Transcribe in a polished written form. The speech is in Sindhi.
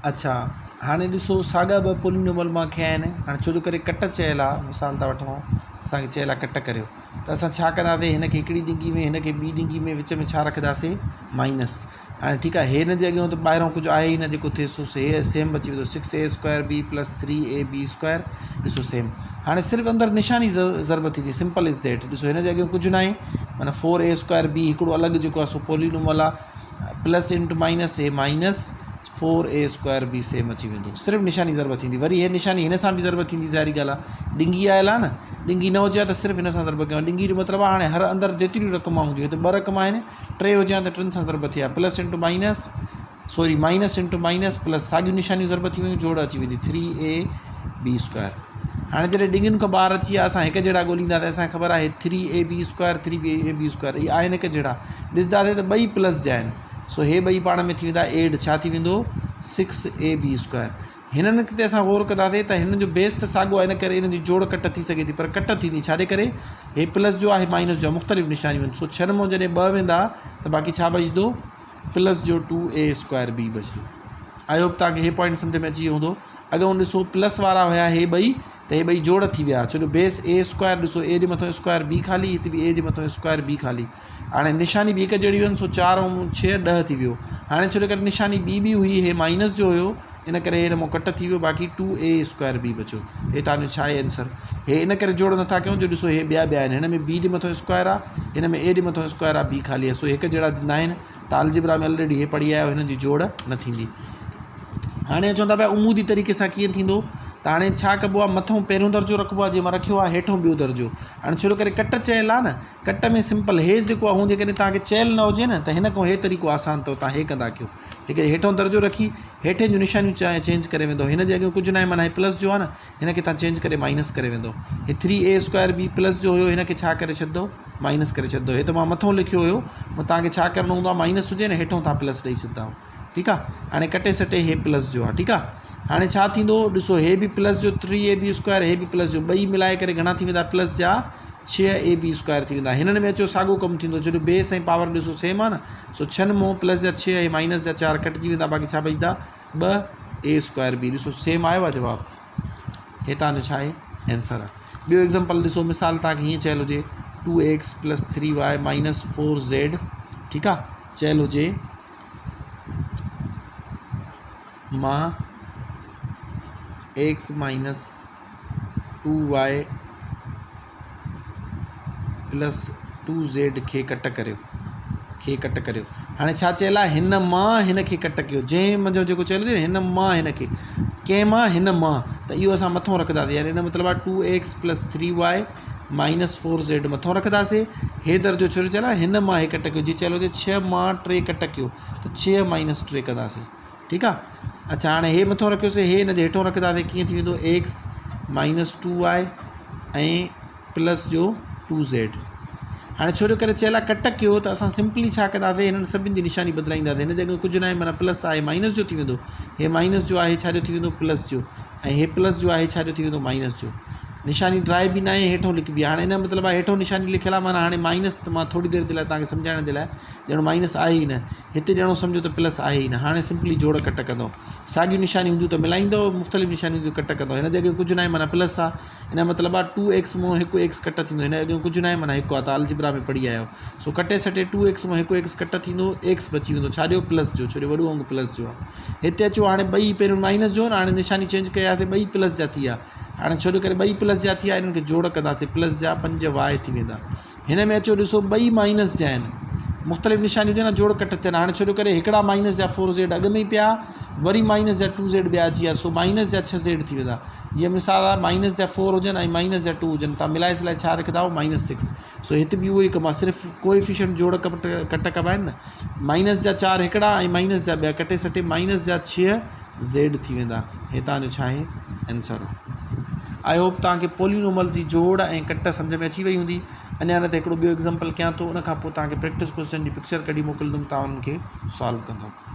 اڇا هاڻي ڏسو ساڳا ٻه پولينومل مان کنيا آهن هاڻي ڇو جو ڪري ڪٽ چيل آهي مثال ٿا وٺون اسانکي چيل آهي ڪٽ ڪريو ته اسان ڇا ڪنداسي هن کي هڪڙي ڏنگي ۾ هن کي ٻي ڏنگي ۾ وچ ۾ ڇا رکنداسي مائنس هاڻي ٺيڪ آهي هن جي اڳيان ته ٻاهران ڪجهه آهي ئي نه جيڪو ٿئي سو هي سيم بچي ويندو six A square B plus three A B square ڏسو سيم هاڻي صرف اندر نشاني ضرب ٿيندي سمپل از that ڏسو هن جي اڳيان ڪجهه ناهي معنيٰ فور اي اسڪوائر بي هڪڙو الڳ جيڪو آهي سو پولينومل آهي plus into minus he minus four A square B same اچي ويندو صرف نشاني ضرب ٿيندي وري هي نشاني هن سان به ضرب ٿيندي ظاهري ڳالهه آهي ڏنگي آيل آهي نه ڏنگي نه هجي ها ته صرف هن سان ضرب ڪيون ڏنگي جو مطلب آهي هاڻي هر اندر جيتريون رقم هونديون هتي ٻه رقم آهن ٽي هجي ها ته ٽن سان ضرب ٿئي ها plus into minus sorry minus into minus plus ساڳيون نشانيون ضرب ٿي ويون جوڙ اچي ويندي ٿري اي بي اسڪوائر هاڻي جڏهن ڊنگين کان ٻاهر اچي ويا اسان هڪ جهڙا ڳوليندا ته اسانکي خبر آهي three A B square three B A B square اهي آهن هڪ جهڙا ڏسنداسين ته ٻئي پلس جا آهن سو هي ٻئي پاڻ ۾ ٿي ويندا ايڊ ڇا ٿي ويندو سڪس اي بي اسڪوائر هنن تي اسان غور ڪنداسين ته هنن جو بيس ته ساڳو آهي ان ڪري انهن جي جوڙ ڪٽ ٿي سگهي ٿي پر ڪٽ ٿيندي ڇاجي ڪري هي پلس جو آهي مائنس جو مختلف نشانيون آهن سو ڇهن مان جڏهن ٻه ويندا ته باقي ڇا بچندو پلس جو ٽو اي اسڪوائر بي بچندو I hope توهان کي هي پوائنٽ سمجھ ۾ اچي ويو هوندو اڳئون ڏسو پلس وارا هيا هي ٻئي ته هي ٻئي جوڙ ٿي ويا ڇو جو بيس اي اسڪوائر ڏسو اي جي مٿان اسڪوائر بي خالي هتي به اي جي مٿان اسڪوائر بي خالي هاڻي نشاني به هڪ جهڙي هئن سو چار ۽ ڇهه ڏهه ٿي ويو هاڻي ڇو جو ڪري نشاني ٻي ٻي هئي هي مائنس جو هيو ان ڪري هن مان ڪٽ ٿي ويو باقي ٽو اي اسڪوائر بي بچيو هي تان جو ڇا آهي آنسر هي ان ڪري جوڙ نٿا ڪيون جو ڏسو هي ٻيا ٻيا آهن هن ۾ بي جي مٿان اسڪوائر آهي هن ۾ اي جي مٿان اسڪوائر آهي بي خالي آهي سو هڪ جهڙا نه آهن ته الجبرا ۾ الريڊي هي پڙهي آيا آهيو هنن جي جوڙ نه ٿيندي. هاڻي اچون ٿا پيا عمودي طريقي سان ڪيئن ٿيندو ته هاڻي ڇا ڪبو آهي مٿئون پهريون درجو رکبو آهي جيئن مان رکيو آهي هيٺئون ٻيو درجو هاڻي ڇو جو ڪري ڪٽ چيل آهي نه ڪٽ ۾ سمپل هي جيڪو آهي هو جيڪڏهن توهان کي چيل نه هجي نه ته هن کان هي طريقو آسان اٿو توهان هي ڪندا ڪيو هڪ هيٺئون درجو رکي هيٺين جون نشانيون چينج ڪري ويندو هن جي اڳيان ڪجهه ناهي معنيٰ هي پلس جو آهي نه هن کي توهان چينج ڪري مائنس ڪري ويندو هي ٿري اي اسڪوائر بي پلس جو هيو هن کي ڇا ڪري ڇڏندو مائنس ڪري ڇڏندو هي ته مان مٿو لکيو هيو مون توهان کي ڇا ڪرڻو هوندو آهي مائنس هجي نه هيٺو توهان پلس ڏئي ڇڏندا آهيو ٺيڪ آهي هاڻي ڪٽي سٽي هي پلس جو آهي ٺيڪ آهي هاڻي ڇا ٿيندو ڏسو هي به پلس جو ٿري اي بي اسڪوائر هي به پلس جو ٻئي ملائي ڪري گهڻا ٿي ويندا پلس جا ڇهه اي بي اسڪوائر ٿي ويندا هنن ۾ اچو ساڳو ڪم ٿيندو ڇو جو بيس ۽ پاور ڏسو سيم آهي نه سو ڇهن مون پلس جا ڇهه ۽ مائنس جا چار ڪٽجي ويندا باقي ڇا بچندا ٻه اي اسڪوائر بي ڏسو سيم آيو آهي جواب هي توهان جو ڇا آهي آنسر آهي ٻيو ايگزامپل ڏسو مثال توهان کي هيئن چيل هجي two X plus three Y minus four Z ٺيڪ آهي چيل هجي مان X minus two Y plus two Z کي ڪٽ ڪريو کي ڪٽ ڪريو هاڻي ڇا چيل آهي هن مان هن کي ڪٽ ڪيو جنهن منجهان جيڪو چيل هجي هن مان هن کي ڪنهن مان هن مان ته اهو اسان مٿو رکنداسين يعني ان جو مطلب آهي two X plus three Y minus four Z مٿو رکنداسين هي درجو ڇو چيل آهي هن مان هي ڪٽ ڪيو جي چيل هجي ڇهه مان ٽي ڪٽ ڪيو ته ڇهه مائنس ٽي ڪنداسين ٺيڪ آ اڇا هاڻي هي مٿو رکيوسي هي هن جي هيٺو رکنداسي ڪيئن ٿي ويندو ايڪس مائنس ٽو وائي ۽ پلس جو ٽو زيڊ هاڻي ڇو جو ڪري چيل آ ڪٽ ڪيو ته اسان سمپلي ڇا ڪنداسي هنن سڀني جي نشاني بدلائينداسي هن جي اڳيان ڪجهه ناهي معنيٰ پلس آهي مائنس جو ٿي ويندو هي مائنس جو آهي ڇا جو ٿي ويندو پلس جو ۽ هي پلس جو آهي ڇا جو ٿي ويندو مائنس جو نشاني ڊرائي به ناهي هيٺو لکبي آهي هاڻي ان جو مطلب آهي هيٺو نشاني لکيل آهي معنيٰ هاڻي مائنس ته مان ٿوري دير جي لاء توهان کي سمجهائڻ جي لاء ڄڻ مائنس آهي ئي نه هتي ڄڻو سمجهو ته پلس آهي ئي نه هاڻي سمپلي جوڙ ڪٽ ڪندو ساڳيون نشانيون هونديون ته ملائيندو مختلف نشانيون هونديون ڪٽ ڪندو هن جي اڳيان ڪجهه ناهي معنيٰ پلس آهي ان جو مطلب آهي ٽو ايڪس مون هڪ ايڪس ڪٽ ٿيندو هن جي اڳيان ڪجهه ناهي معنيٰ هڪ آهي ته الجبرا ۾ پڙهي آيا آهيو سو ڪٽي سٽي ٽو ايڪس مون هڪ ايڪس ڪٽ ٿيندو ايڪس بچي ويندو ڇا جو پلس جو ڇو جو وڏو انگ پلس جو آهي هتي اچو هاڻي ٻئي پهريون مائنس جو هو نه هاڻي نشاني چينج ڪياسي ٻئي پلس جا ٿي ويا هاڻي ڇو جو ڪري ٻئي پلس جا ٿي ويا انهن کي جوڙ ڪنداسي پلس جا پنج واء ٿي ويندا هن ۾ اچو ڏسو ٻئي مائنس جا آهن مختلف نشانيون ٿين جوڙ ڪٽ ٿين هاڻي ڇو جو ڪري هڪڙا مائنس جا فور زيڊ اڳ ۾ ئي پيا وري مائنس جا ٽو زيڊ ٻيا اچي ويا سو مائنس جا ڇهه زيڊ ٿي ويندا جيئن مثال آهي مائنس جا فور هجن ۽ مائنس جا ٽو هجن تان ملائي سلائي ڇا رکندا آهيو مائنس سڪس سو هت به اهو ئي ڪم آهي صرف ڪوئفيشنٽ جوڙ ڪٽ ڪٽ ڪبا آهن نه مائنس جا چار هڪڙا ۽ مائنس جا ٻيا ڪٽي سٽي مائنس جا ڇهه زيڊ ٿي ويندا هي تان جو ڇا آهي آنسر آهي I hope توهان کي پولينومل جي جوڙ ۽ ڪٽ سمجهه ۾ اچي وئي هوندي. اڃا نه ته هڪڙو ٻيو ايگزامپل ڪيان ٿو ان کان پوء توهان کي پريڪٽس ڪوئسچن جي پڪچر ڪڍي موڪليندم توهان انهن کي سالو ڪندؤ.